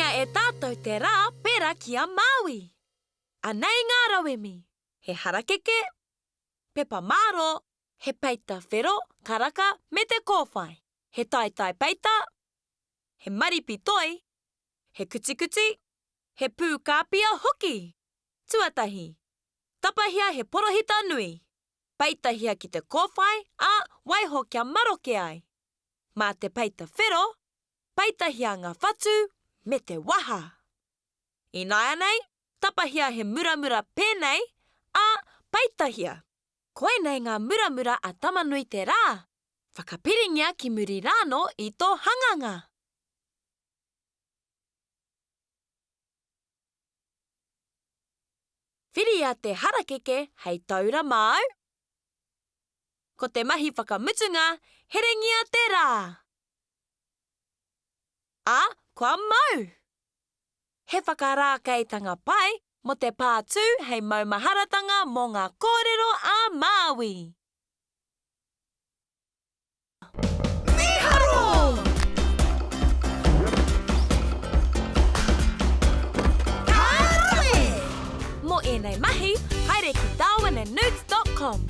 Hangangia e tātou te rā pērā ki a Māui. Anei ngā rauemi, he harakeke, pepa mārō, he peita whero, karaka me te kōwhai, he taetae peita, he maripi toi, he kutikuti, he pū kāpia hoki! Tuatahi, tapahia he porohita nui. Peitahia ki te kōwhai, ā, waiho kia maroke ai. Mā te peita whero, peitahia ngā whatu me te waha. Ināianei, tapahia he muramura pēnei, ā, peitahia. Koinei ngā muramura a Tamanui-te-rā. Whakapiringia ki muri rānō i tō hanganga. Whiria te harakeke hei taura māu. Ko te mahi whakamutunga, herengia te rā. Ā, kua mau! He whakarākeitanga pai mō te pātū hei maumaharatanga mō ngā kōrero a Māui. Mīharo! Ka rawe! Mō ēnei mahi, haere ki darwinandnewts dot com.